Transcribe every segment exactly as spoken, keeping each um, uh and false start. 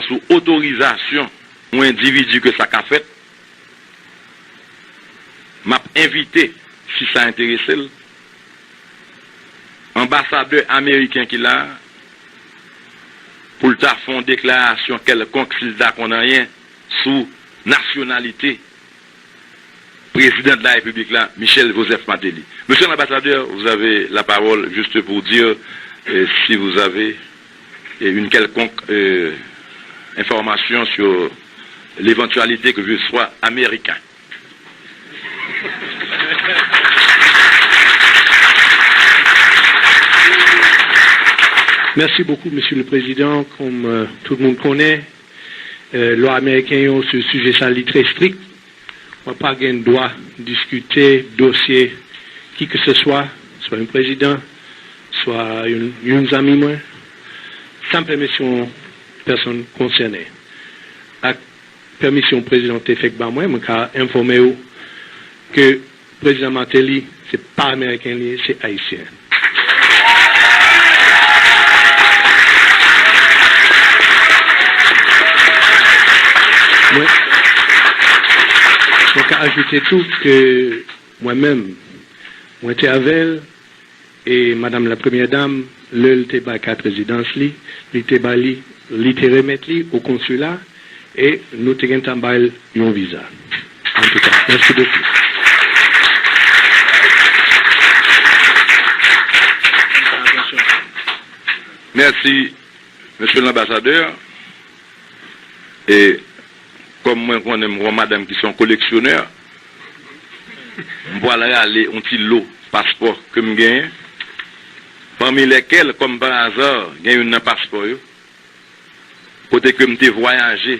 sou otorizasyon yon endividi ke sa ka fèt, m ap envite, si sa enterese l, anbasadè ameriken ki la a, pou l ta fè yon deklarasyon kèlkonk, si l ta konn anyen sou nasyonalite président de la République là, Michel Joseph Martelly. Monsieur l'ambassadeur, vous avez la parole juste pour dire euh, si vous avez euh, une quelconque euh, information sur l'éventualité que je sois américain. Mèsi bokou, Mesye le Prezidan. Kòm euh, tout moun konnen, euh, lwa ameriken yo sou sijè sa li trè strik. Mwen pa gen dwa diskite dosye kikeseswa, swa yon prezidan, swa yon, yon zanmi mwen, san pèmisyon pèsonn konsène. Ak pèmisyon prezidan te fèk ba mwen, mwen ka enfòme w ke Prezidan Martelly, se pa Ameriken li ye, se Ayisyen. Mwen, mwen ka ajoute tou ke mwen menm, mwen te avè l e Madam la Premyè Dam, lè l te bay kat rezidans li, li te ba li, li te remèt li o konsila, e nou te gentan ba l yon viza. Antouka, mèsi bokou. Mèsi, Mesye Lanbasadè. E kòm mwen konnen m gon madanm ki se yon koleksyonè, m pral rale yon ti lo paspò ke m genyen, pami lèkèl, kòm pa aza, gen youn nan paspò yo, kote ke m te vwayaje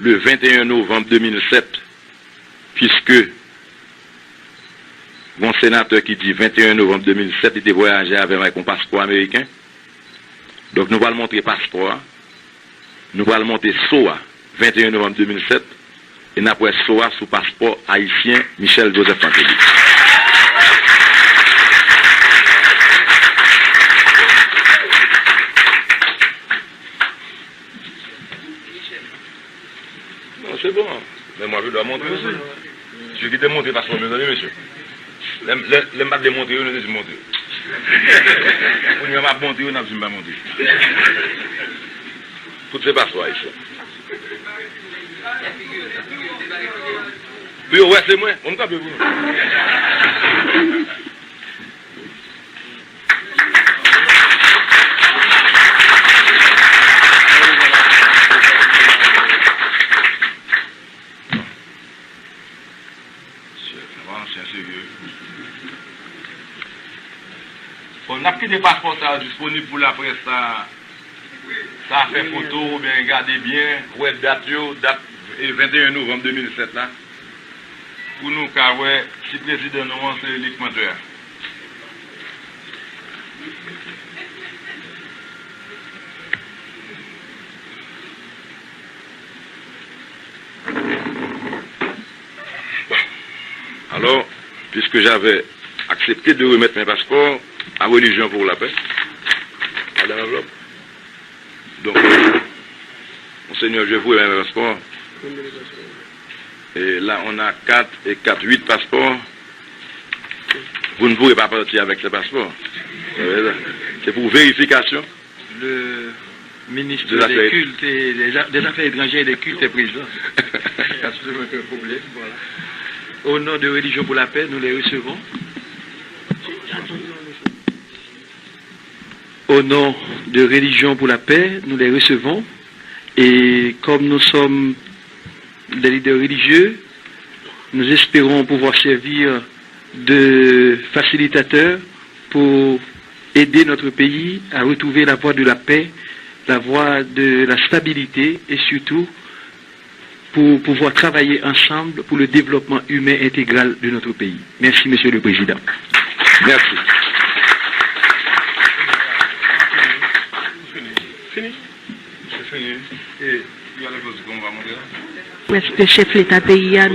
le venteyen novanm de mil sèt, piske gon senatè ki di venteyen novanm de mil sèt, li te vwayaje avè m avèk yon paspò ameriken. Donk, nou pral montre paspò a. Nou pral monte so a, venteyen novanm de mil sèt, e n ap wè so a sou paspò ayisyen Michel Joseph Martelly. Non, se bon. Men mwen, je dois montrer aussi. Msye kite montre paspò, mezanmi, mesye. Lè m pa t vle montre yo, nou te di montre yo. Kounye a m ap montre yo, n ap di m pa montre. Tout se paspò ayisyen. Pou yo wè se mwen, bon, m kanpe pou nou. Bon, n ap kite paspò sa yo disponib pou laprès sa, sa fè foto oubyen gade byen, wè dat yo, dat venteyen novanm de mil sèt la, pou nou ka wè si prezidan nou an se li k mantè a. Bon. Alors, puisque j'avais accepté de remettre mes passeports à Religion pour la Paix, à l'enveloppe. Donc, Monseigneur, je vous remets mes passeports. Et là, on a quatre et quatre, huit passeports. Vous ne pourrez pas partir avec ces passeports. C'est pour vérification. Le ministre des cultes et des, a- des affaires étrangères et des cultes est présent. Parce que c'est un problème, voilà. Au nom de Religion pour la paix, nous les recevons. Au nom de Religion pour la paix, nous les recevons. Et comme nous sommes des leaders religieux, nous espérons pouvoir servir de facilitateur pour aider notre pays à retrouver la voie de la paix, la voie de la stabilité et surtout pour pouvoir travailler ensemble pour le développement humain intégral de notre pays. Merci, Monsieur le Président. Merci. Fini. Fini. E, y a le close, on va monter là. Prèske chèf leta peyi a,